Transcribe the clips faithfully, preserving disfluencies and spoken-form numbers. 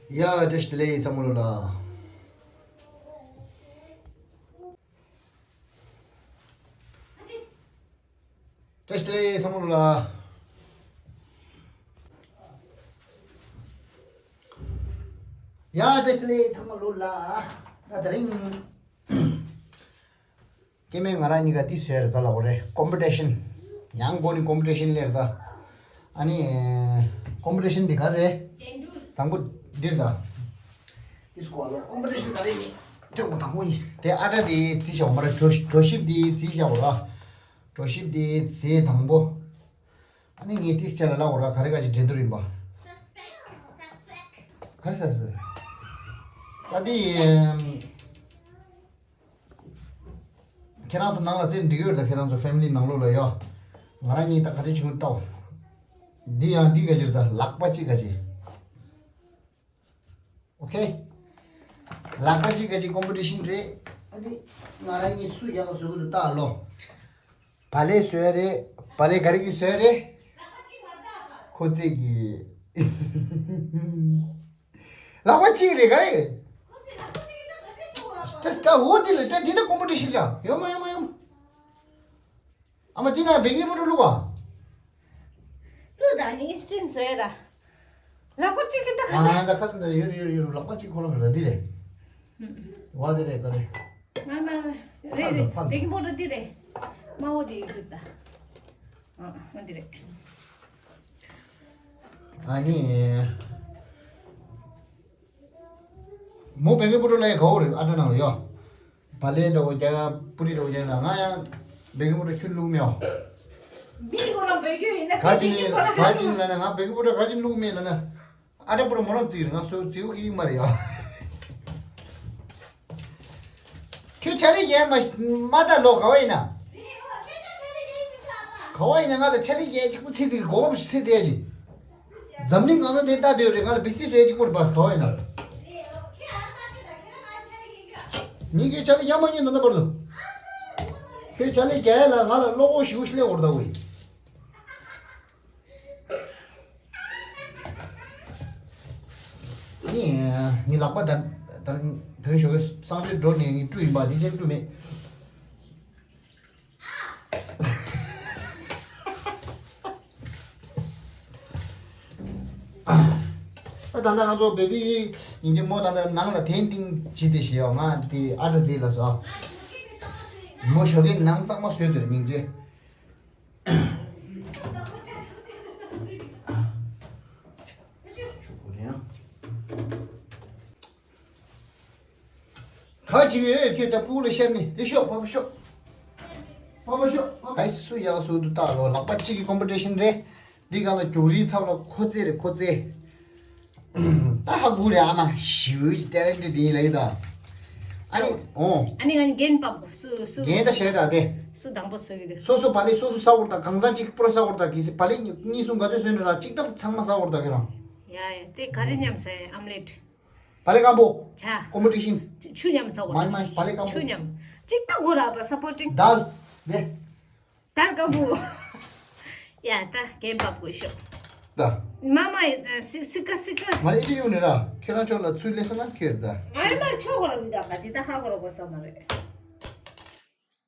ཡ་བཀྲ་ཤིས་བདེ་ལེགས་ཚང་མ་ལོ་ལ། བཀྲ་ཤིས་བདེ་ལེགས་ཚང་མ་ལོ་ལ། ཡ་བཀྲ་ཤིས་བདེ་ལེགས་ཚང་མ་ལོ་ལ། ད་དེ་རིང་སྐྱེ་དམན་ང་རང་གཉིས་ཀ་ཏི་སུ་ཡར་ག་ལ་འོ་རེད། ཀོམ་པི་ཊི་ཤན། ཡང་སྒོ་ནི་ཀོམ་པི་ཊི་ཤན་ལེར་ད། ཨ་ནི་ཀོམ་པི་ཊི་ཤན་འདི་ག་རེད། དང་པོ་འདིར་ད། ཏི་སུ་གོ་ལོ་ཀོམ་པི་ཊི་ཤན་ག་རེ་ཡིན། དོན་དག་དང་པོ་ཡིན། དེ་ཨ་ཏྲ་དེ་རྩིས་བཞག་པ་ར་གྲོ་གྲོ་ཞིབ་དེ་རྩིས་བཞག་པ་ར། གྲོ་ཞིབ་དེ་རྩིས་དང་པོ། ཨ་ནི་ངས་ཏི་སུ་ཅ་ལ་ལ་འོ་ར་ག་རེ་ག་ཅིག་འགྲན་བསྡུར་ཡིན་པ། ག་རེ་ས་སི་པེག་ད་དེ། ཁྱེད་རང་ཚོ་ནང་ལ་བཙལ་འགྲིག་ཡོད་ད། ཁྱེད་རང་ཚོ་ཕེ་མི་ལི་ནང་ལོགས་ལ་ཡོད། ང་རང་གཉིས་ད་ག་རེ་བྱུང་ལྟ། འདི་ཡང་འདི་ག་ཅིར་ད་ལག་པ་གཅིག་ག་ཅིག་ཨོ་ཁེ། ལག་པ་གཅིག་ག་ཅིག་ཀོམ་པི་ཊི་ཤན་རེད། ཨ་ནི་ང་རང་གཉིས་སུ་ཡག་ག་བཟོ་གི་འདུག་ལྟ་ལོ། བ་ལེ་བཟོས་རེད། བ་ལེ་ག་རེ་གི་བཟོས་རེད། ཁོ་ཚེ་གི། ལག་པ་གཅིག་རེད་ག་རེ། ད་ད་འོ་དེ་ལ་ད་འདི་ད་ཀོམ་པི་ཊི་ཤན་ར་ཡོད་མ་ཡོད་མ་ཡོད། ཨ་མ་འདི་ན་བེ་ཀིང་པའུ་ཌར་བླུགས་པ། བླུགས་ད་ཨིན་སི་ཊན་བཟོས་ར། ལག་པ་གཅིག་གི་ད་ག་ད། ཨ་ད་ཁ་ད་ཡོད་རེད་ཡོད་རེད་ཡོད་རེད། ལག་པ་གཅིག་ཁོ་རང་ར་འདི་རེད། བ་འདི་རེད་ག་རེ། མ་མ་མ་རེད་རེད། ཕར་ལ་ཕར་ལ། བེ་ཀིང་པའུ་ཌར་འདི་རེད། དམར་པོ་འདི་ཡོད་ད། ཨ་ཨ་འདི་རེད། ཨ་ནི། མོ་བེ་ཀིང་པའུ་ཌར་ལ་ཡ་གའོ་རེད་ཨ་ཏྲ་ནང་ལ་ཡོ། བ་ལེ་འདྲ་བོ་རྒྱག་ཡ་པུ་རི་འདྲ་བོ་རྒྱག་ཡ་ན་ང་ཡང་བེ་ཀིང་པའུ་ཌར་ཁྱོད་བླུགས་མེད་ཨོ། མི་ཁོ་རང་བེ་ཀིང་ཡིན་ན་ག་ཅིག་ནི་ག་ཅིག་ལ་ན་ང་བེ་ཀིང་པའུ་ཌར་ག་ཅིག་བླུགས་མེད་ལ་ན། ཨ་ཏྲ་པུ་ར་མོ་རང་བརྩིགས་རེད་ང་སོ་བརྩིགས་གི་མ་རེད་ཨ། ཁྱོད་ཆ་ལི་ཡན་མ་མ་ད་ལོ་ག་བ་ཡིན་ན། ག་བ་ཡིན་ན་ང་ལ་ཆ་ལི་ཡན་གཅིག་པུ་ཚེ་དེ་གོ་བ་ཚེ་དེ་ཡ་ཅིག་འཛམ་གླིང་གང་ས་དེ་ལྟ་དུས་རེད། ང་ལ་བི་སི་སོ་ཡ་གཅིག་པོར་བས་ག་བ་ཡིན་ན། ངེད་ཀྱི་ཆ་ལི་ཡ་མ་ཉན་ནོ་ན་པར་དུ། ཁྱོད་ཆ་ལི་རྒྱ་ཡ་ལ་ང་ལ་བློ་ཁོག་ཞིག་ཤི་ལེ་འོར་ད་བུ་ཡིན། ནི་ནི་ལག་པ་དར་དར་དར་ཞོགས་ཀྱི་གསང་སྤྱོད་འགྲོ་ནས་ནི་བཀྲུ་ཡིན་པ་འདི་ཅན་བཀྲུ་མེད། ཨ་ད་ལྟ་ང་ཚོ་བེ་བི་ཡིན་གྱི་མོ་ད་ལྟ་ནང་ལ་དན་ཏིང་ཇི་དེ་ཞེས་ཡོད་ང་དེ་ཨ་ཏྲ་ཛི་ལ་སོ། མོ་ཞོགས་ཀའི་ནང་གཙང་མ་བཟོས་འདུག་སྙིང་རྗེ། ག་ཅིག་ཡོད་ཁྱོད་ད་ཕུག་ལ་ཤར་ནི་དེ་ཤོག་པ་པ་ཤོག་པ་པ་ཤོག་ཨ་སུ་ཡག་སུ་དུ་བཏགས་རོ། ལག་པ་གཅིག་གི་ཀོམ་པི་ཊི་ཤན་རེད། འདི་ག་ལ་རྒྱུག་རིའི་ཚབ་ལ་ཁོ་ཚེ་རེད་ཁོ་ཚེ། ད་ཧ་གོ་རེད་ཨ་མ་ཞིའུ་ཊེ་ལེན་ཊི་འདི་ཡིན་ལ་ཡི་ད། ཨ་ནི་ཨོ། ཨ་ནི་ང་ནི་རྒན་པ་སུ་སུ་རྒན་ད་ཞེ་དྲག་དེ། སུ་དང་པོ་སུ་ཡོད་དེ། སོ་སོ་བ་ལེ་སོ་སོ་ས་འོར་ད་གང་ཚང་གཅིག་པུ་ར་ས་འོར་ད་གི་སི་བ་ལེ་གཉིས་གསུམ་ག་ཚོད་སོན་ན་ར་གཅིག་ད་ཚང་མ་ས་འོར་ད་གི་རང་། ཡ་ཡ་དེ་ག་རེ་མཉམ་ཟེ་ཨམ་ལེཊ། བ་ལེ་སྐམ་པོ། ཆ། ཀོམ་པི་ཊི་ཤན། ཆུ་མཉམ་ཟ་བ། མ་མ་བ་ལེ་སྐམ་པོ། ཆུ་མཉམ། གཅིག་ད་གོ་ར་བ་སཔོར་ཊིང་། དལ། དེ། དལ་སྐམ་པོ། ཡ་ད་རྒན་པ་དགོས་ཤོག་ད། མ་མ་སི་སི་ཀ་སི་ཀ་མ་ལེ་ཨི་ཡུ་ནི་ར་ཁྱོད་རང་ཕྱོགས་ལ་ཚུར་སླེབས་སོང་ན་ཁྱོད་ད། ང་ཡི་ལ་ཆོག་གོ་ར་མི་ད་ག་དེ་ད་ཧ་གོ་ར་གོ་ས་མ་རེད།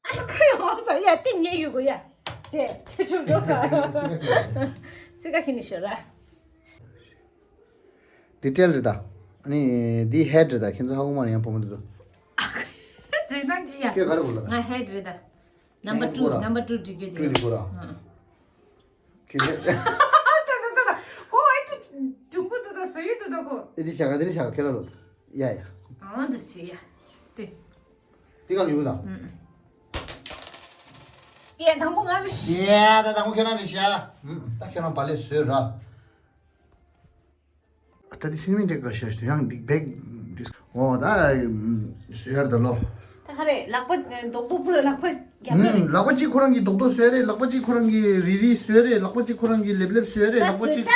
ཨ་ཁོ་ཡང་ཨོ་ཙ་ཡ་ཏིང་ངེ་ཡོད་གོ་ཡ། དེ་ཁྱོད་ཆུ་འགྲོ་ས། སི་ཀ་ཁྱི་ནི་ཤོད་ར། ཌི་ཊེལ་རེད་ད། ཨ་ནི་འདི་ཧེཌ་རེད་ད། ཁྱེད་ཚོ་ཧ་གོ་མ་རེད་ཡང་བུ་མོ་འདི་ཚོ། ཟེར་ན་འདི་ཡ། ཁྱོད་ག་རེ་གོ་ལ་ད། ང་ཧེཌ་རེད་ད། ནམ་བར་ཊུ་ནམ་བར་ཊུ་འགྲིག་གི་འདུག་ཊུ་འགྲིག་གོ་ར། ཨ། ཁྱོད་ད་ད་ད་ད། ཁོ་ཨེ་ཊི་ཀྲུང་གོ་ད་ད་བཟོ་ཡུལ་ད་ད་ཁོ། ཨེ་འདི་བྱ་ག་འདི་རེད་བྱ་ག་ཁྱོད་ལ་ལོ། ཡ་ཡ། ཨ་འདི་བྱེད་ཡ། དེ། འདི་ག་ལ་ཡོད་ལ། ཨུམ། ཡ་དང་པོ་ང་རེད། ཡ་ད་དང་པོ་ཁྱོད་རང་རེད་ཤག་ཨུམ། ད་ཁྱོད་རང་བ་ལེ་བཟོས་ར། ད་འདི་སིན་མིན་ཏེ་ག་ཤ་ཤ་ཡང་འདི་བེག་འདི་ཨོ་ད་བཟོས་ར་ད་ལོ། ད་ག་རེ་ལག་པ་རྡོག་རྡོག་པུ་ར་ལག་པ་རྒྱབ་ན་རེད། ལག་པ་གཅིག་ཁོ་རང་གི་རྡོག་རྡོག་བཟོས་རེད། ལག་པ་གཅིག་ཁོ་རང་གི་རིལ་རིལ་བཟོས་རེད། ལག་པ་གཅིག་ཁོ་རང་གི་ལེབ་ལེབ་བཟོས་རེད། ལག་པ་གཅིག་ལག་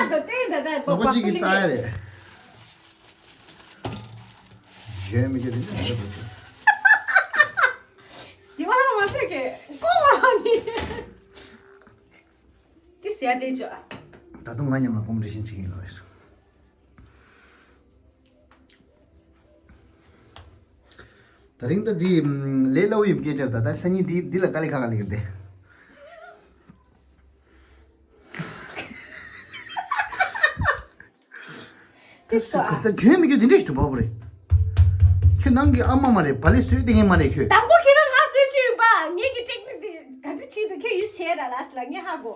པ་གཅིག་གི་བཙག་ཡ་རེད། གཞན་མི་སྐད་དེ་ནི་དེ་བ་རང་མ་ཟེར་གི་ཀོ་བ་རང་ནི་དེ་ཟེར་དེ་ཅོ། ད་དུང་ང་མཉམ་ལ་ཀོམ་པི་ཊི་ཤན་བྱེད་ཀྱིན་ལོ་ཡོད། ད་རིང་ད་འདི་ལས་སླ་བོ་ཡིན་སྐད་ཆ་རེད། ད་ད་སང་ཉིན་འདི་འདི་ལ་དཀའ་ལས་ཁག་ཁག་ལས་ཀྱི་རེད། ད་ད་ཇོན་མི་རྒྱུ་འདི་འདྲས་ཞིག་ཏུ་བབ་རེད། ཁྱོད་ནང་གི་ཨ་མ་མ་རེད། བ་ལས་བཟོས་བསྡད་མཁན་མ་རེད་ཁྱོད། དང་པོ་ཁྱེད་རང་ང་བཟོས་བཅུག་ཡིན་པ། ངེད་ཀྱི་ཊེག་ནིག་དེ་ག་འདྲ་བྱེད་འདུག་ཁྱོད་ཡུས་བྱས་ར་ལ་སི་ལ་ངས་ཧ་གོ་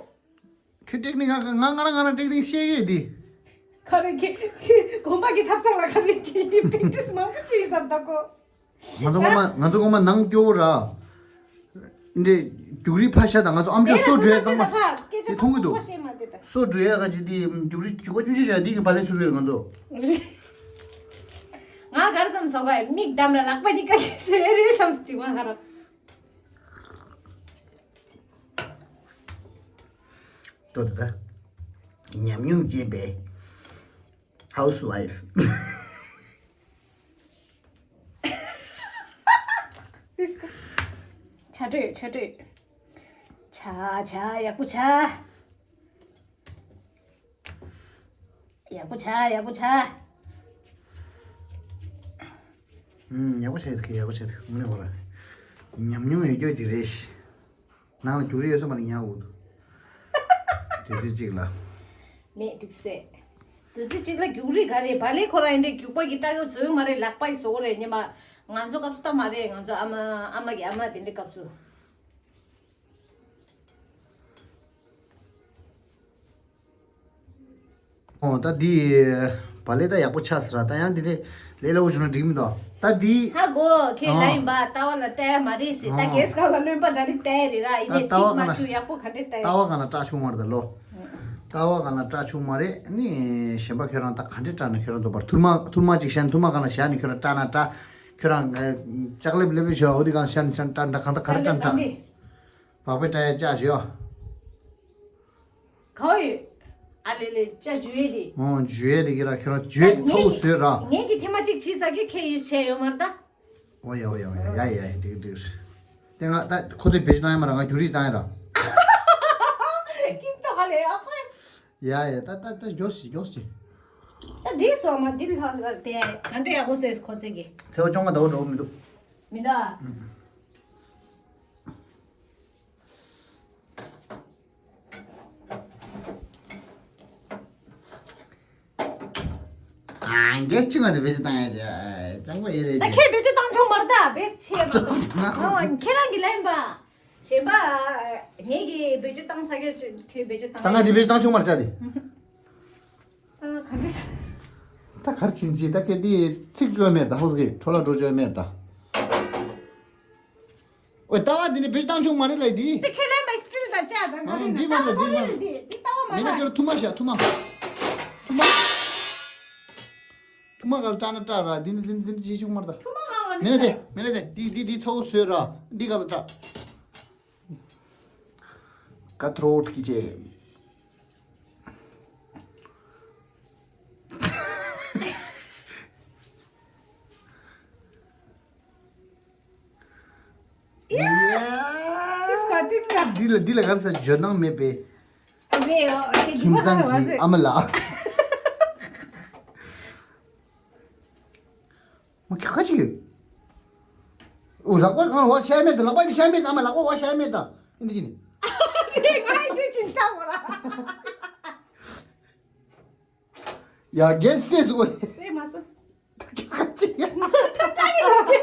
ཁྱོད་ཊེག་ནིག་ང་ང་ང་རང་ང་རང་ཊེག་ནིག་ཤེས་ཀྱི་འདི། ག་རེ་ཁྱོད་ཁྱོད་དགོན་པ་གི་ཐབ་ཚང་ལ་ག་རེ་ཁྱོད་ཡིན་པེག་ཊིས་མང་པོ་བྱས་ཡིན་བསམ་ད་གོ་ང་ཚོ་ངོ་མ་ང་ཚོ་ངོ་མ་ནང་སྐྱོ་བོ་ར། འདི་རྒྱུགས་རིགས་ཕར་བཞག་དང་ང་ཚོ་ཨམ་ཅོག་སོ་འགྲོ་ཡ་གཙང་མ་དེ་མཐོང་གི་འདུག་སོ་འགྲོ་ཡ་ག་ཅིག་དེ་རྒྱུགས་རིགས་རྒྱུག་པ་ཆུང་ཆུང་བཞག་འདི་གི་བ་ལས་སུ་རུས་ང་ཚོ། ང་གར་ཙམ་སོ་ག་མིག་བསྡམས་ལ་ལག་པ་གཉིས་ཀ་གི་སེ་རེ་བསམ་སྟེ་ང་ག་ར། ཏོ་ཏ་ཉམས་མྱོང་ཅན་པའི་ཧའུ་སི་ཝའི་ཕི། ཆ་སྤྲོད་ཆ་སྤྲོད། ཆ་ཆ་ཡག་པོ་ཆ། ཡག་པོ་ཆ་ཡག་པོ་ཆ། ཨུམ་ཡག་པོ་ཆ་ཡོད་ཀི་ཡག་པོ་ཆ་འདུག་ངོ་ནས་ཧོ་ར། ཉམས་མྱོང་ཡོད་རྒྱུ་ཅིག་རེད་ཤི། ནང་ལ་རྒྱུགས་རིགས་ཡོད་ས་མ་རེད་ཉལ་འུ། དུས་ཚོད་གཅིག་ལ། མེད་འགྲིག་སེ། དུས་ཚོད་གཅིག་ལ་རྒྱུགས་རིགས་ག་རེ་བ་ལས་ཁོ་རང་ཡིན་འདྲ་རྒྱུག་པ་གི་སྐྲག་ཡོད་བཟོ་ཡོད་མ་རེད་ལག་པ་ཡི་བཟོ་གོ་རེད་ཉི་མ། ང་ཚོ་སྐབས་སུ་ད་མ་རེད་ང་ཚོ་ཨ་མ་ཨ་མ་གི་ཨ་མ་དེ་འདྲའི་སྐབས་སུ། ཨོ་ད་འདི་བ་ལས་ད་ཡག་པོ་ཆགས་ཟེར་ར་ད་ཡང་འདི་འདྲས་ལས་སླ་བོ་བྱུང་ན་འགྲིག་མི་འདུག་ད་འདི་ཧ་གོ་ཁྱོད་ལ་ཡིན་པ་ལྟ་བ་ལ་ལྟ་ཡ་མ་རེད་ཟེར་ད་ཨོ་གེ་སི་ཁང་ལ་རློན་པ་འདྲ་རིགས་ལྟ་ཡ་རེད་ར་ཡིན་ནའི་ད་ལྟ་བ་གཅིག་མ་གང་ལ་བཅུ་ཡག་པོ་ག་འདྲས་ལྟ་ཡ། ལྟ་བ་གང་ལ་སྐྲག་བྱུང་མ་རེད་ད་ལོ། ལྟ་བ་གང་ལ་སྐྲག་བྱུང་མ་རེད་ནི་གཞན་པ་ཁྱོད་རང་ད་ག་འདྲས་སྐྲག་ན་ཁྱོད་རང་འདུག་པར་ཐུར་མ་ཐུར་མ་གཅིག་བཞག་ནས་ཐུར་མ་གང་ལ་བཞག་ནས་ཁྱོད་རང་སྐྲག་ན་སྐྲག་ཁྱོད་རང་ལྕགས་ལེབ་ལེབ་བཞག་འོ་དེ་གང་བཞག་ནས་བཞག་ན་སྐྲག་ན་སྐྲག་ག་རེ་སྐྲག་ན་སྐྲག་བག་པའི་སྐྲག་ཡ་ལྕགས་བཞག་ག་བ་ཡོད། ཨ་ལེ་ལེ་ཅ་འཇུ་ཡས་དེ། ཨོ་འཇུ་ཡས་དེ་གི་ར་ཁྱོད་རང་འཇུ་ཡས་དེ་ཚ་བོ་བཟོས་ར། ངས་ཀྱི་ཐེངས་མ་གཅིག་བྱས་ས་གི་ཁྱེད་ཡིས་བྱས་ཡོད་མ་རེད་ད། ཨོ་ཡ་ཨོ་ཡ་ཨོ་ཡ་ཡ་ཡ་ཡ་འགྲིག་འགྲིག་དེ་ང་ད་ཁོ་ཚོས་བེད་སྤྱོད་བཏང་ཡ་མ་ར་ང་རྒྱུ་རིས་བཏང་ཡ་ར། ཀིམ་ཏོ་ག་ལེ་ཨ་ཁོ། ཡ་ཡ་ད་ད་ད་མགྱོགས་ཤིག་མགྱོགས་ཤིག་ད་འགྲིག་སོང་མ་འདི་ལྷག་ཤོག་དེ་ག་འདྲ་ཡག་པོ་བཟོས་ཁོ་ཚོས་གི། ཚེ་བ་ཅོང་ང་ད་འོ་འགྲོ་མི་འདུག་མི་འདུག་ཨ། ཨ་རྒྱལ་སྤྱི་ང་དུ་བེད་སྤྱོད་བཏང་ཡ་ཅང་པོ་ཨེ་རེད་ད་ཅེ། ཁྱེད་བེད་སྤྱོད་བཏང་ཆོག་མ་རེད་ད་བེད་ཆེ་མ་ཨ་ཁྱེད་རང་གི་ལན་པ། གཞན་པ་ངེད་ཀྱིས་བེད་སྤྱོད་བཏང་ཚ་གྱ་ཁྱོད་བེད་སྤྱོད་བཏང་ད་ང་དེ་བེད་སྤྱོད་བཏང་ཆོག་མ་རེད་ཅག་དེ། ཨ་ག་འདྲ་ད་གར་ཕྱིན་ཅི་ད་ཁྱེད་དེ་ཚིག་བཅོས་མེད་ད་ཧོ་གི་འཕྲོ་ལ་འགྲོ་བཅོས་མེད་ད། ཨོ་ལྟ་བ་འདི་ནི་བེད་བཏང་ཆོག་མ་རེད་ལ་འདི། དེ་ཁས་ལེན་པའི་སི་ཊིལ་དང་བཅའ་དང་ག་ཨ་རེ་ན་འདི་མ་ལྟ་བ་རེད་མ་འདི་རེད་མ་འདི་འདི་ལྟ་བ་མ་མེད་ན་ལ། ཁྱོད་ཐུ་མ་བཞག་ཐུ་མ། ཐུ་མ། ཐུ་མ་ག་ལ་སྐྲག་ན་སྐྲག་ར་འདི་ནི་འདི་ནི་འདི་ནི་བྱེད་ཆོག་མ་རེད་ད། ཐུ་མ་གང་བ་ནི་མེད་ན་དེ་མེད་ན་དེ་འདི་འདི་འདི་ཚ་བོ་བཟོས་ར་འདི་ག་ལ་སྐྲག་ཀ་ཐོར་ཐིག་ཅེ། ཡ། ཏིས་ཀ་ཏིས་ཀ་འདི་ལ་འདི་ལ་གར་ས་ཇོ་ནང་མེད་པའི་རེད་ཡོ་ཁྱིམ་ཚང་གི་ཨ་མ་ལགས། མ་ཁྱོད་ཁ་ཅིག་ཡོད། ཨོ་ལག་པ་གང་ལ་བ་ཤ་མེད་ད་ལག་པ་ཤ་མེད་ད་མ་ལག་པ་བ་ཤ་མེད་ད་འདི་ཅི་ནི། ང་འདི་ཅི་འདྲ་བོ་ར། ཡ་རྒྱལ་སྲས་སུ་གོ། སྲས་མ་སོ། ད་ཁྱོད་ཁ་ཅིག་ཡ། ད་ལྟ་ཡི་ལོ་གི།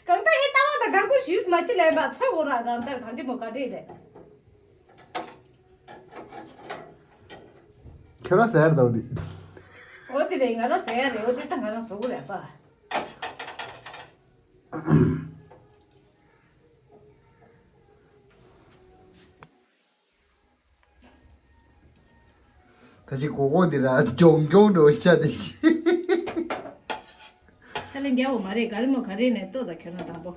གང་ལྟར་ངས་ལྟ་བ་དང་དགར་པོ་ཞུས་མ་ཅི་ལས་པ་ཚོད་གོ་ར་གང་ལྟར་གང་འདྲི་མོ་ག་འདྲི་རེད། ཁྱོད་རང་ཟེར་དོ་དེ། འོ་དེ་རེད་ང་རང་ཟེར་ཡ་རེད་འོ་དེ་ད་ང་རང་བཟོ་གི་རེད་པ། ད་ཅི་གོ་གོ་དེ་ར་གྱོང་གྱོང་འགྲོ་ཤ་དེ་ཤི། ཁ་ལེ་རྒྱལ་བོ་མ་རེད་ག་རེ་མོ་ག་རེ་ནས་ལྟོས་ད་ཁྱོད་རང་དང་པོ།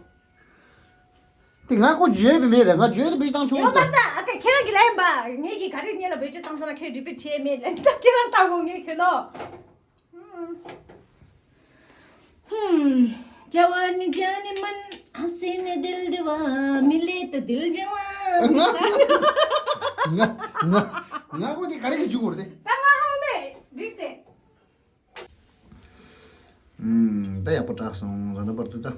དེ་ང་ཁོ་བརྗོད་པའི་མེད་རེད་ང་བརྗོད་དེ་བེད་སྤྱོད་བཏང་ཆོག་ཡོད་མ་ད་ཨ་ཁ་ཁྱེད་རང་གི་ལན་པ་ངེད་ཀྱིས་ག་རེ་ངེད་ལ་བེད་སྤྱོད་བཏང་ས་ན་ཁྱོད་རི་པིཊ་བྱས་མེད་ལན་ད་ཁྱེད་རང་ལྟ་གོ་ངེད་ཁྱོད་ལོ། ཧུམ། ཇ་ཝ་ནི་ཇ་ནི་མན། ཧ་སི་ནི་དིལ་ཇ་ཝ། མི་ལི་ཏི་དིལ་ཇ་ཝ། ང་ང་ང་ཁོ་དེ་ག་རེ་གི་འཇུག་གོ་རེད། ད་ང་ཧང་མེད་འགྲིག་སེ། ཨུམ། ད་ཡག་པོ་བསྒྲགས་སོང་། ར་ན་པར་དུ་ད།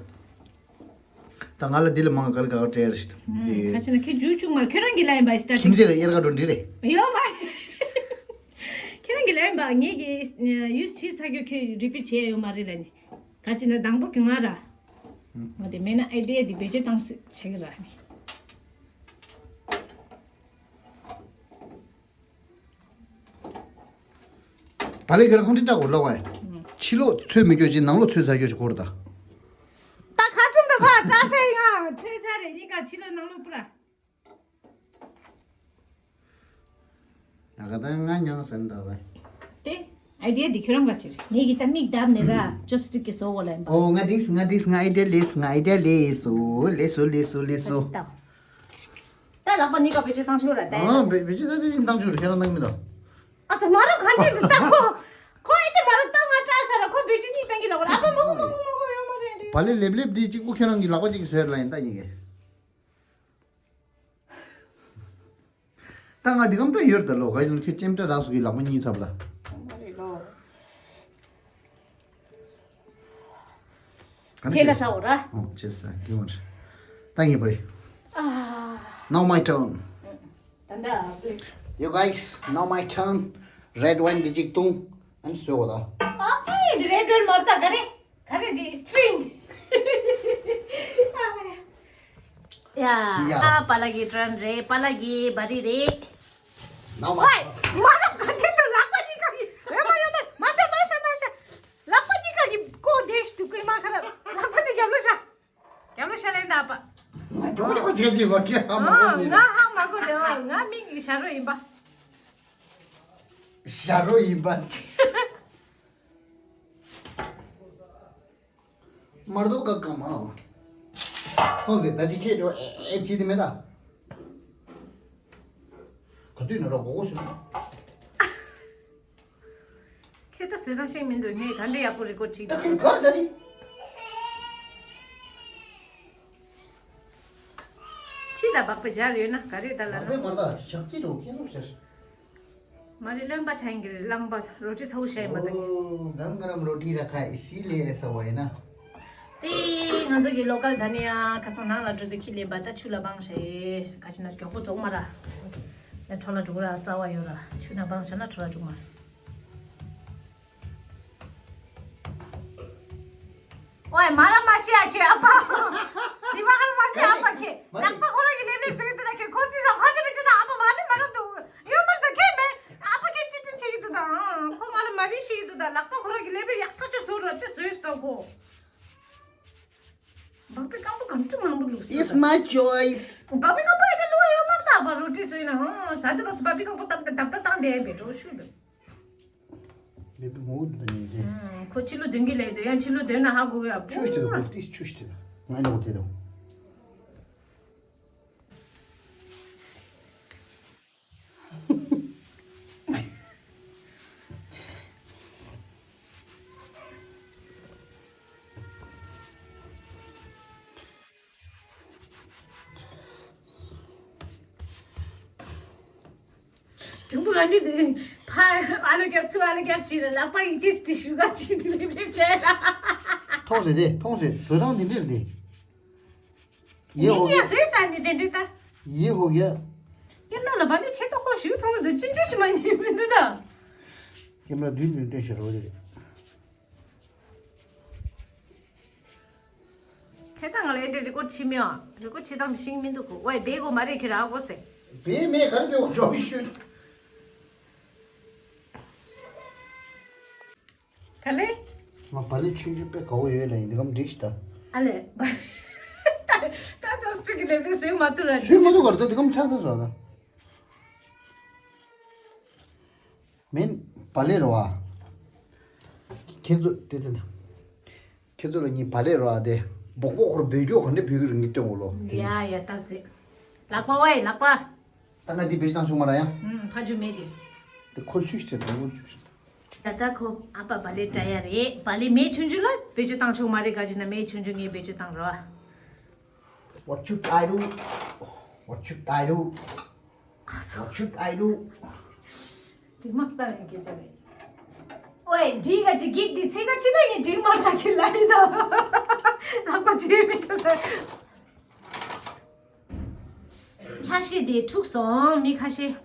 ད་ང་ལ་འདི་ལ་མང་ག་ལ་ག་ག་སྤྲད་རེད། ཨུམ། འདི་ཁ་ཤས་ན་ཁྱེད་རྒྱུག་བཅུག་མར་ཁྱོད་རང་གི་ལ་ཡིན་པ་སི་ཊར་ཁྱིམ་མཚེས་ཀྱི་དབྱར་ཁ་འགྲོ་འདི་རེད། ཡོད་མ་རེད། ཁྱེད་རང་གི་ལ་ཡིན་པ་ངེད་ཀྱི་ཡུས་བྱས་ཚར་རྒྱུ་ཁྱོད་རི་པི་ཊི་བྱས་ཡོད་མ་རེད་ལ་ནི། ད་ཅི་ན་དང་པོ་གི་ང་ར། ང་དེ་མེད་ན་ཨའི་ཌི་ཡ་འདི་བེད་སྤྱོད་བཏང་སྲིད་བྱེད་ཀྱི་ར་ནི། བ་ལེ་ཁྱོད་རང་ཁོང་ཁྲིད་བཀྲ་གོ་ལོག་བས། ཕྱི་ལོགས་ཚོས་མི་སྐྱོ་ཅིག་ནང་ལོགས་ཚོས་ཚ་སྐྱོ་ཞིག་གོ་ར་ད། ད་ཁ་ཚུམ་ད་ཕ་བཀྲ་ས་ཡིན་ང་ཚོས་ཚ་རེད་ཡིན་ག་ཕྱི་ལོགས་ནང་ལོགས་པུ་ར། ང་ག་ད་ང་མྱང་ཟེར་འདྲ་བས། ཏེ། ཨའི་ཌི་ཡ་འདི་ཁྱོད་རང་ག་ཅིར་ངེད་ཀྱི་ད་མིག་བརྡབས་ནས་ར་ཅོབ་སི་ཊིག་གི་བཟོ་བོ་ལ་ཡིན་པ། ཨོ་ང་འགྲིག་ང་འགྲིག་ང་ཨའི་ཌི་ཡ་ལེས་ང་ཨའི་ཌི་ཡ་ལེས་སོ་ལེས་སོ་ལེས་སོ་ལེས་སོ། ད་ལག་པ་གཉིས་ཀ་བེད་སྤྱོད་བཏང་ཆོག་ར་ད། ཨ་བེད་བེད་སྤྱོད་ས་དེ་བཞིན་བཏང་ཆོག་ར་ཁྱེད་རང་གནང་མི་འདུག་ཨ་ཚོ་མ་རུ་ག་འདྲས་འདུག་ད་ཁོ། ཁོ་ཨེ་དེ་མ་རུ་ད་ང་སྐྲག་ས་ར་ཁོ་བེད་སྤྱོད་གཉིས་བཏང་གི་ལོག་ར་ཨ་ཕ་མ་གོ་མ་གོ་མ་གོ་ཡོད་མ་རེད་འདྲི། བ་ལེ་ལེབ་ལེབ་འདི་གཅིག་པུ་ཁྱེད་རང་གི་ལག་པ་གཅིག་གིས་བཟོས་ལ་ཡིན་ད་ཡིན་གི། ད་ང་འདི་གམ་ད་ཡོད་ད་ལོ། ག་ཡིན་ཁྱོད་ལྕེམ་དྲ་རག་སུ་གི་ལག་པ་གཉིས་ཚབ་ལ། མ་རེད་ལོ། ག་ཆེ་ལ་ས་འོ་ར། ཨོ་ཆེ་ལ་ས་དེ་མ་རེད། ད་ངེས་པ་རེད། ཨ། Now my turn. ད་ད། You guys, now my turn. Red wine འདི་གཅིག་བཏུང་། ཨན་སོས་འོ་ད། ཨ་ཨེ་འདི་རེད་འགྲོལ་མར་ད་ག་རེ། ག་རེ་འདི་སི་ཊིང་། ཡ། ཡ། ཨ་པ་ལ་གི་ཊརན་རེད། པ་ལ་གི་བ་རི་རེད། ནའོ་མ། ཝའི། མ་ལ་ག་འདྲེ་དུ་ལག་པ་གཉིས་ཀ་གི་ཝེ་མ་ཡོད་མེད་མ་ཤ་མ་ཤ་མ་ཤ། ལག་པ་གཉིས་ཀ་གི་ཀོ་དེ་ཤ་དུ་ཀོའི་མ་ཁ་ར་ལག་པ་དེ་རྒྱབ་ལོ་ཤ། རྒྱབ་ལོ་ཤ་ལེན་ད་པ། ང་རྒྱབ་ལོ་ཅི་ཅི་བ་ཀྱ་ཧ་མ་གོ་ཨ་མི་ང་ཧ་མ་གོ་རེད། ཨ་ང་མི་གི་ཞྭ་རོ་ཡིན་པ། ཞྭ་རོ་ཡིན་པ། མར་དོ་ཀ་ཀ་མ། ཁོང་ཟེར་ད་ཅི་ཁྱེད་འགྲོ་ཨེ་ཨེ་ཅི་དེ་མེད་ད། ག་དུས་ན་ར་གོ་གོ་ཤུ། ཁྱེད་ད་བཟོས་ད་ཤེས་མི་འདུག་ངས་ག་འདྲ་ཡག་པོ་རི་ཀོ་ཌ་བྲིས་ད་ད། ཁྱོད་ག་རེ་ད་རི། ཁྱི་ད་སྦག་པ་སྦྱར་ཡོད་ན་ག་རེ་ད་ལ་ན། མ་པའི་མར་ད་ཞག་ཅི་རོ་ཁྱེད་རོ་ཤར། མ་རེད་རླངས་པ་ཆགས་ཡིན་གྱི་རེད། རླངས་པ་རོ་ཊི་ཚ་བོ་བཤད་ཡིན་པ་དང་། ओ, गरम गरम रोटी रखा है, इसीलिए ऐसा हुआ है ना। དེ་ང་ཚོ་གི་ལོ་ཀལ་ད་ནི་ཡང་ཁ་སང་ནང་ལ་འགྲོ་དུས་ཁྱི་ལེན་པ་ད་ཆུ་ལ་སྦངས་ཤེ་ག་ཅི་ན་མགྱོགས་པོ་རྫོགས་མ་ར། ཡང་འཕྲོ་ལ་འགྲོ་གི་ར་རྩ་བ་ཡོད་ར་ཆུ་ན་སྦངས་ཤེ་ན་འཕྲོ་ལ་འགྲོ་མ་ར། ཨོའི་མ་ར་མ་ཤི་ཨ་ཁྱེད་ཨ་ཕ། དེ་མ་ཧར་མ་ཤི་ཨ་ཕ་ཁྱེད། མ་ལག་པ་ཁོ་རང་གི་ལེབ་ལེབ་བཟོ་གི་འདུག་ད་ཁྱེད་ཁོ་ཚོས་ས་ཁོ་ཚོས་མི་ཅི་ད་ཨ་ཕ་མ་ལེ་མ་ར་འདུག་ཡོད་མར་ད་ཁྱེད་མེད་ཨ་ཕ་ཁྱེད་ཅི་ཏྲིན་བྱེད་ཀྱི་འདུག་ད་ཁོ་མ་ལེ་མ་བི་ཤི་གི་འདུག་ད་ལག་པ་ཁོ་རང་གི་ལེབ་ལེབ་ཡག་ཐག་ཆོད་བཟོ་ར་དེ་བཟོས་སོ་ཁོ། སྦག་པའི་རྐང་པ་གང་ཅི་མང་པོ་ལུགས་སོ། It's my choice. སྦག་པའི་རྐང་པ་ཨེ་ད་ལུ་ཡོད་མར་ད་ཨ་ཕ་རོ་ཊི་བཟོས་ན་ཧང་ཟ་དུ་ག་སྦག་པའི་རྐང་པ་ཏག་ཏག་ཏག་ཏག་བཏང་དེ་བེ་འགྲོ་ཤུ་འདུག་ལེ་པི་མོ་དུ་ནི་དེ། ཁོ་ཕྱི་ལོ་དོན་གྱི་ལས་དོ་ཡང་ཕྱི་ལོ་དོན་ན་ཧ་གོ་གི་ཨ་ཆུ་ཤི་དེ་ཁོ་ཏིས་ཆུ་ཤི་དེ་ང་ནི་འོ་དེ་དོ། དུམ་བུ་ག་འདི་འདི་ཕ་ཨ་ལོ་རྒྱབ་ཚུ་ཨ་ལོ་རྒྱབ་ཅི་རེད་ལག་པ་ཡི་ཏིས་ཏིས་ཞུ་ག་ཅི་འདི་ལེབ་ལེབ་བྱས་ལ། ཐོང་ཟེར་དེ་ཐོང་ཟེར་བཟོ་སྟངས་འདི་འདྲ་རེད་དེ། ཡེ་ཧོ་ཡ། ཡེ་ཧོ་ཡ། ཀེམ་ར་ལ་བ་འདི་ཆེ་ཏོ་ཁོ་ཞུ་ཐོང་གི་འདུག་ཅི་འདྲ་ཞིག་མ་ཉན་མི་འདུག་ད། ཀེམ་ར་མདུན་དུ་སྟོན་ཤེས་རོགས་རེད། ཁྱེད་ད་ང་ལ་ཨེ་འདྲ་རི་ཀོ་ཌ་བྱེད་མི་ཨ། རི་ཀོ་ཌ་བྱེད་སྟངས་ཤེས་མི་འདུག་གོ་ཝའི་བེ་གོ་མ་རེད་ཁྱེད་ར་གོ་སེ། བེ་མེད་ག་རེ་བེ་གོ་འཇོག་ཤོད། ག་ལེ། ང་བ་ལེ་ཆུང་ཆུང་དཔེ་དགའ་བོ་ཡོད་ལ་ཡིན་འདི་གམ་འགྲིག་ཤི་ད། ཨ་ལེ། ད་ད་ཅོས་ཅིག་གི་ལེབ་ལེབ་བཟོས་མ་ཐུབ་ར། བཟོས་མ་ཐུབ་ག་རེ་ད་འདི་གམ་ཆགས་ས་བཟོ་ད། མིན། བ་ལེ་རོ་ཨ། ཁྱེད་ཚོ་དེ་དེ་དེ། ཁྱེད་ཚོ་ལ་ངའི་བ་ལེ་རོ་ཨ་དེ། སྦོག་སྦོག་ཁོར་བོད་སྐྱོག་ག་འདྲ་བོད་ཀྱི་རིང་གི་སྟོན་འོ་ལོ། ཡ་ཡ་ད་ཟེ། ལག་པ་ཝའི་ལག་པ། ད་ང་འདི་བེད་སྤྱོད་བཏང་ཆོག་མ་ར་ཡ། ཨུམ་ཕ་ཇུ་མེད་དེ། དེ་ཁོལ་ཆུ་ཞིག་དང་ཁོལ་ཆུ་ཞིག་ད་ལྟ་ཁོ་ཨ་ཕ་བ་ལེ་ཏྲ་ཡ་རེད། བ་ལེ་མེ་ཆུང་ཆུང་ལ་བེད་སྤྱོད་བཏང་ཆོག་མ་རེད། ག་ཅི་ན་མེ་ཆུང་ཆུང་ངས་བེད་སྤྱོད་བཏང་རོ། What should I do? What should I do? What should I do? དེ་མ་ལྟ་ཡིན་སྐད་ཆ་རེད། ཨོའི་འགྲིག་ག་ཅི་གིག་འདི་ཚིག་ག་ཅི་ན་ཡིན་འགྲིག་མ་ཐག་གི་ལ་ཡིན་ད། ལག་པ་ཅི་མི་ཐུབ་ས། ཆ་ཤས་དེ་འཁྲུགས་སོང་མི་ཁ་ཤས།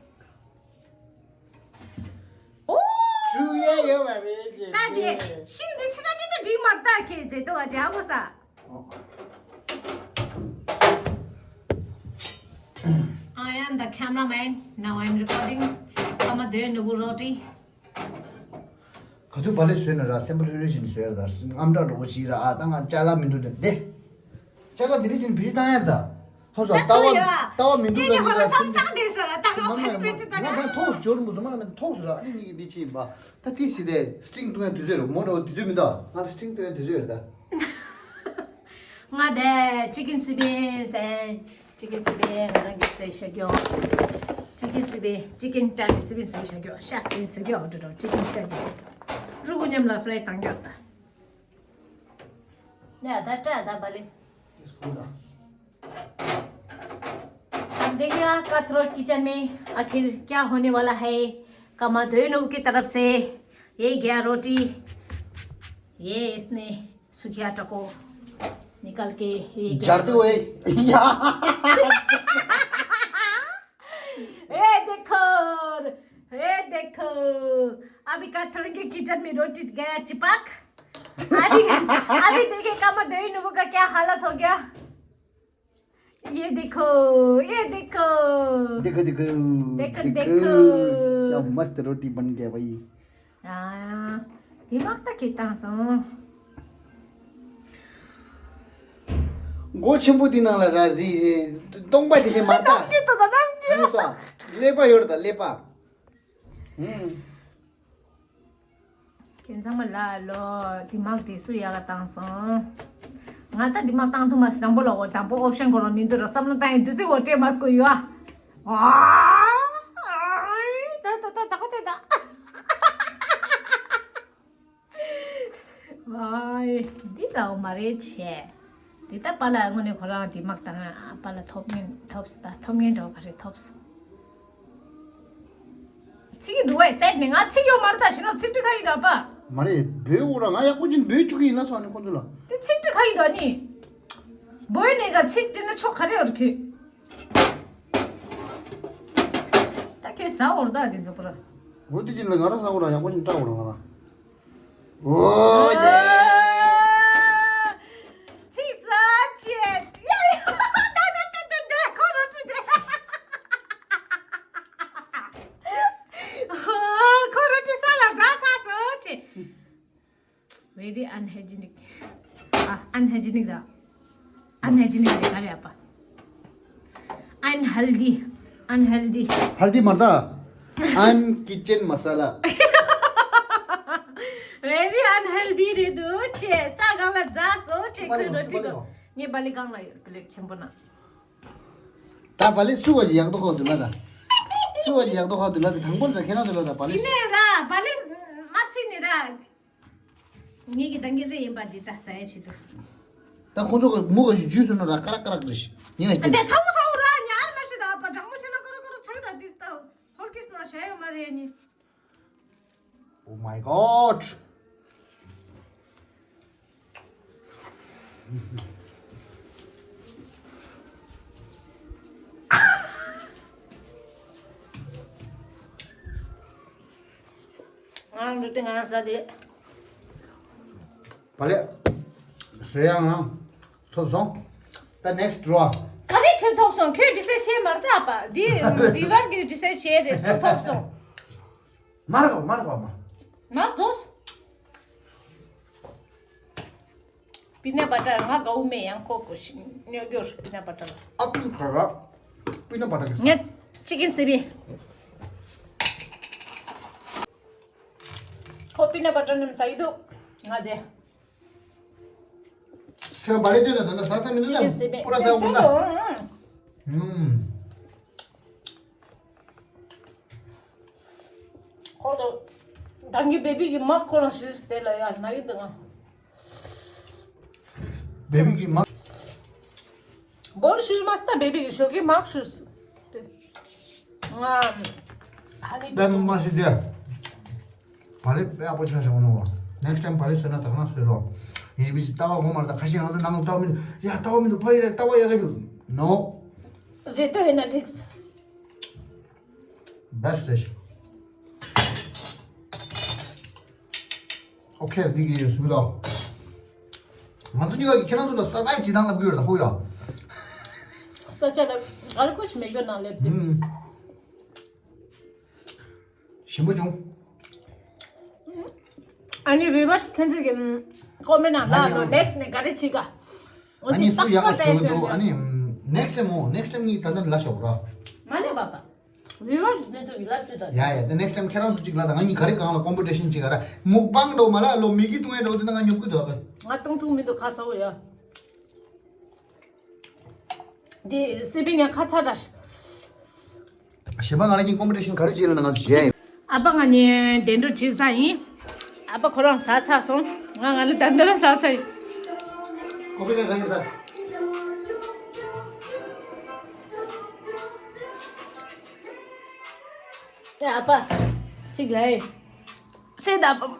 ཨོ། འཁྲུགས་ཡ་ཡོད་པ་རེད་ཀྱི་ད་དེ་དེ། ཤིང་འདི་ཚིག་ག་ཅི་ན་འགྲིག་མ་ཐག་གི་མཛེས་ཏོ་ག་ཅི་ཨ་གོ་ས། I am the cameraman. Now I am recording. Kama de nubu roti. ག་དུས་བ་ལེ་བཟོས་ན་ར་སེམས་པ་ལྷོད་ལྷོད་བྱས་ནས་བཟོས་ཡ་ར་ད། ཨམ་ཊ་འགྲོ་བོ་ཅིག་ར་ཨ་ད་ང་ཅ་ལག་མི་འདུག་ནས་བསྡད། ཅ་ལག་འདི་རིགས་ཅིག་བེད་སྤྱོད་བཏང་ཡ་ར་ད། ཧོ་སོ་ལྟ་བ་ལྟ་བ་མི་འདུག་ལ་ནི་ར་སེམས་ཏོག་ད་ད་ང་ད་ཐོག་སུ་འབྱོར་མོ་ཚོ་མ་ན་མེད་ཐོག་སུ་ར་ཨ་ནི་གཉིས་ཀྱི་འདི་ཅིག་ཡིན་པ། ད་ཏི་སི་དེ་སི་ཊིང་བཏུང་ཡ་དུས་ཚོད་རེད་མོ་འགྲོ་བ་དུས་ཚོད་མི་འདུག་ང་ལ་སི་ཊིང་བཏུང་ཡ་དུས་ཚོད་རེད་ད། ང་དེ་ཅི་ཀིན་སི་པིན་ཟེར། ཅི་ཀིན་སི་པིན་ང་རང་གི་བཟོས་བཞག་གི་ཡོད། ཅི་ཀིན་སི་པིན་ཅི་ཀིན་ཊ་ཀི་སི་པིན་བཟོས་བཞག་གི་ཡོད། ཤ་སི་པིན་བཟོས་གི་ཡོད་འགྲོ་འགྲོ་ཅི་ཀིན་ཤ་གི་རུ་གུ་མཉམ་ལ་ཕ་རའི་བཏང་གི་ཡོད་ད། ཡ་ད་ཏྲ་ད་བ་ལེ། हम देखिए कथरोट किचन में आखिर क्या होने वाला है। कमादोनोव की तरफ से ये गया रोटी, ये इसने सूखा चको निकाल के ये गया झाड़ते हुए। रोटी। या। ए देखो, ए देखो, अभी कथरोट के किचन में रोटी गया चिपक। अभी, अभी देखिए कमादोनोव का क्या हालत हो गया। ये देखो, ये देखो। देखो, देखो। देखो, देखो। क्या मस्त रोटी बन गया भाई। ཨ། དེ་མག་ཏ་ཁེ་བཏང་སོང་། སྒོ་ཆེན་པོ་དེ་ནང་ལ་ར་རི་སྟོང་པ་དེ་ནས་མར་ལྟ། གཏམ་རྒྱུད་དོ་ད་གཏམ་རྒྱུད། ཧུ་སོ། ཀླད་པ་ཡོད་རེད་ད་ཀླད་པ། ཧུམ། ཁྱེད་ཚང་མ་ལ་ལོ་དེ་མག་དེ་སུ་ཡག་ག་བཏང་སོང་། ང་ད་དེ་མག་བཏང་ཐུབ་མ་སོང་དང་པོ་ལ་འོ་དང་པོ་ཨོབ་ཤན་གོ་རང་མི་འདུག་ར་བསམ་བློ་བཏང་ཡིན་དུས་ཚོད་འོ་སྤྲད་མ་སྐུ་ཡོད་ཨ། ད་ད་ད་ད་ཁོ་དེ་ད། ཨའི། འདི་ལྟ་བུ་མ་རེད་བྱས། འདི་ལྟ་པཱ་ལགས་དངོས་གནས་ཁོ་རང་འདི་མག་ད་ང་པཱ་ལགས་ཐོབ་ངན་ཐོབ་སི་ད་ཐོབ་ངན་འདྲ་བ་ག་རེ་ཐོབ་སི། ཚིག་གི་འདུག་བས་སད་ནས་ང་ཚིག་ཡོད་མ་རེད་ད་ཞེ་ན་ཚིག་འབྲི་ཁ་ཡིན་ད་པ། མ་རེད་བོད་འོ་ར་ང་ཡག་པོ་ཅིག་འབོད་བཅུག་གི་ཡིན་ལ་སོང་ནི་ཁོང་ཚོ་ལ། དེ་ཚིག་འབྲི་ཁ་ཡིན་ད་ནི། བོད་ནས་ག་ཚིག་འབྲི་ན་ཆོག་ག་རེ་ཡོད་རེད་ཁྱོད། ད་ཁྱོད་ཟ་འོར་ད་དེ་ཚོ་པ་ར། འོ་དེ་ཅིག་ལ་ང་ར་ཟ་འོ་ར་ཡག་པོ་ཅིག་བཀྲ་འོ་ར་ང་ར། ཨོ་ཡེ། ཚིག་ཟ་ཅེས། ཡ་ཡ། ད་ད་ད་ད་ད་ཁོ་རོ་ཏི་དེ། ཁོ་རོ་ཏི་ས་ལ་ད་ད་སོ་ཅེ། Very unhygienic. ཨ། unhygienic ར། unhygienic རེད་ག་རེ་ཨ་པ། unhealthy. unhealthy. ཧལ་དི་མར་ད། un kitchen masala. Very unhealthy རེད་འདུག་ཅེ། ས་གང་ལ་འཛག་སོང་ཅེ། ཁོས་རོ་ཏི་གོ། ངས་བ་ལི་གང་ལ་ཡོད་པི་ལེ་ཊི་ཆེན་པོ་ན། ད་བ་ལི་སུ་བ་ཞིག་ཡག་ཏོ་ཁོ་འདུག་ལ་ད། སུ་བ་ཞིག་ཡག་ཏོ་ཁོ་འདུག་ལ་ད་དང་པོ་ལ་ད་ཁྱེད་རང་འདུག་ལ་ད་བ་ལི། ཡིན་ནའི་ར་བ་ལི་མ་ཚིག་ནི་ར། ངེད་ཀྱི་ད་གིན་རེ་ཡིན་པ་འདི་ལྟ་ཟ་ཡ་ཆེད་དུ། ད་ཁོང་ཚོ་གི་མུ་ག་ཞིག་ཇུས་སུ་ནོ་ར་ཀ་ར་ཀ་ར་རེ་ཞིག་ཉིན་ལ་ཨ་དེ་ཚ་བོ་ཚ་བོ་ར་ཉར་མ་ཤི་ད་པ་གྲང་མོ་ཆེ་ན་ཀ་ར་ཀ་ར་ཆག་ར་འདི་ལྟ་ཧོར་གིས་ན་ཤ་ཡོད་མ་རེད་ནི། Oh my god. ང་འདི་ཏི་ང་ཟ་དེ། བ་ལེ། བཟོས་ཡང་ང་ཐོབ་སོང་། ད་next draw. ག་རེ་ཁྱོད་ཐོབ་སོང་ཁྱོད་འདི་སེ་ཤེས་མར་ད་པ་འདི་རི་བར་གི་འདི་སེ་ཤེས་རེད་སུ་ཐོབ་སོང་། མར་གོ་མར་གོ་མ། མར་དོ། པི་ནཊ་བ་ཊར་ང་དགའ་བོ་མེད་ཡང་ཁོ་གོ་ཤི་ཉོ་རྒྱུར་པི་ནཊ་བ་ཊར། ཨ་ཀུན་ཁ་ར། པི་ནཊ་བ་ཊར་གི་ས། ངས་ཅི་ཀིན་སི་པིན། ཁོ་པི་ནཊ་བ་ཊར་ནམ་ཟ་ཡི་འདུག་ང་དེ། ཁྱོད་བ་ལེ་སྟོད་ལ་ད་ལྟ་ཟ་ས་མི་འདུག་ཅི་ཀིན་སི་པིན། པུ་ར་ཟ་འོང་ད། ཨང་། ཨུམ། ཁོ་ལ་ད་གིན་བེ་བི་གི་མག་ཁོ་རང་ཞུས་དེ་ལ་ཡ་ན་གི་འདུག་ང་། བེ་བི་གི་མག་བོར་ཞུས་མ་སྟ་བེ་བི་གི་ཞོགས་ཀྱི་མག་ཞུས། ང་ཧ་ནི་ད་མ་ཞུ་དེ། བག་ལེབ་དཔེ་ཡག་པོ་ཆགས་བཞག་འོ་ནོ། Next time བག་ལེབ་བཟོས་ན་ད་ག་རང་བཟོས་རོགས། ཡིན་པའི་ཅི་ལྟ་བ་ངོ་མ་རེད། ད་ཁ་ཤས་ང་ཚོ་ནང་ལ་ལྟ་བ་མི་འདུག་ཡ་ལྟ་བ་མི་འདུག་ཕ་ཡི་རེད། ལྟ་བ་ཡག་ག་ཡོད་ནོ། རེད་ལྟོས་ཡིན་ན་འགྲིག Best dish. Okay, འདི་གི་ཡོད་སུ་ལ། ང་ཚོ་གཉིས་ཀ་གི་ཁྱེད་རང་ཚོ་ལ་survive བྱེད་སྟངས་ལབ་གི་ཡོད་རེད་ད་ཧོ་ཡ། ས་ཆ་ལ་གར་ཁོ་ཞིག་མེད་གི་ནང་སླེབས་ཏེ། ཨུམ། ཞིམ་པོ་བྱུང་། ཨ་ནི་viewers ཁྱེད་ཚོ་གི་comment ནང་ལ་ལོ་next ནས་ག་རེ་བྱེད་ག་ཨ་ནི་སུ་ཡག་ག་བཟོས་འདུག་ཨ་ནི་next time མོ་next time ངས་ད་ལྟ་ལ་ཤོག་ར། མ་ལས་པ་པ། viewers ཁྱེད་ཚོ་གི་ལབ་ཅི་ད། ཡ་ཡ་ད་next time ཁྱེད་རང་ཚོ་གཅིག་ལ་ད་ང་གཉིས་ག་རེ་གང་ལ་competition བྱེད་ག་ར། mukbang འགྲོ་མ་ལ་ལོ་མིག་གི་ཏུང་ཨེ་འགྲོ་དེ་ན་ང་ཉོབ་གི་འདུག་ཨ། ང་ཏུང་ཏུང་མི་འདུག་ཁ་ཚ་བོ་ཡ། འདི་སི་པིན་ཡང་ཁ་ཚ་འདྲ། གཞན་པ་ང་རང་གཉིས་competition ག་རེ་བྱེད་ལ་ན་ང་ཚོ་བྱས་ཡིན། ཨ་ཕ་ང་ནི་བདེ་འགྲོ་བྱེད་ས་ཡིན། ཨ་ཕ་ཁོ་རང་ཟ་ཚར་སོང་། ང་ང་ལ་ད་འདི་ལ་ཟ་ཚར་ཡིན། ཀོ་པི་ར་ར་ཡིན་ད། ཨ་ཕ། གཅིག་ལ་ཡིན། སེ་ད་ཨ་ཕ།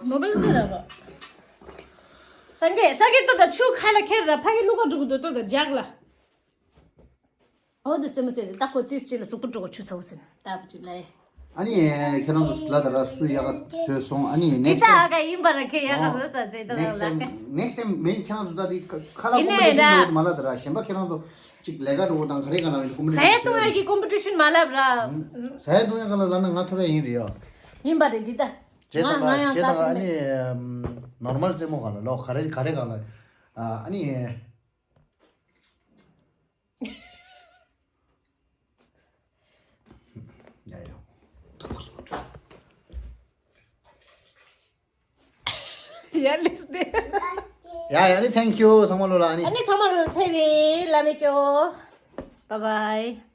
མོ་བེལ་སེ་ད་ཨ་ཕ། སངས་རྒྱས་སངས་རྒྱས་ཏོ་ད་ཆུ་ཁ་ལ་ཁྱེར་ར་ཕ་གི་ལུག་ག་འགྲོ་གི་འདུག་ཏོ་ད་རྒྱག་ལ། ཨོ་དུ་རྩེད་མོ་རྩེད་དེ་ད་ཁོ་ཏིས་ཅི་ལ་གཟུགས་པོ་འགྲོ་གི་ཆུ་ཚ་བོ་ཟིན་ད་བ་ཅི་ལ་ཡེ། ཨ་ནི་ཁྱེད་རང་ཚོ་ལ་ད་ར་སུ་ཡག་ག་བཟོས་སོང་ཨ་ནི་next time ཨ་ག་ཡིན་པ་ར་ཁྱེད་ཡག་ག་བཟོས་ས་རྩེད་དོ་next time next time མིན་ཁྱེད་རང་ཚོ་ད་དེ་ཁ་ལ་ཡིན་ནའི་competition ད་འགྲོ་མ་ལ་ད་ར་གཞན་པ་ཁྱེད་རང་ཚོ་གཅིག་ལས་ཀ་འགྲོ་དང་ག་རེ་ག་ན་ཡིན་ཀུམ་ཟ་ཡ་བཏུང་ཡ་གི་competition མ་ལབ་ར། ཟ་ཡ་བཏུང་ཡ་ག་ལ་ལ་ན་ང་ཐོབ་ཡ་ཡིན་རེད་ཡ། ཡིན་པ་རེད་འདི་ད། ང་ང་ཡང་ཟ་ཐུབ་མེད། normal རྩེད་མོ་ག་ལ་ལོ་ག་རེ་ག་རེ་ག་ལ་ཨ་ནི། ཡ་ཡ། ཡ་ལིས་ཏེ། ཡ་ཡ་ནི་thank you ཚང་མ་ལོ་ལ་ཨ་ནི། ཨ་ནི་ཚང་མ་ལོ་ཚེ་རིང་ལ་མེ་ཀྱོ། Bye bye.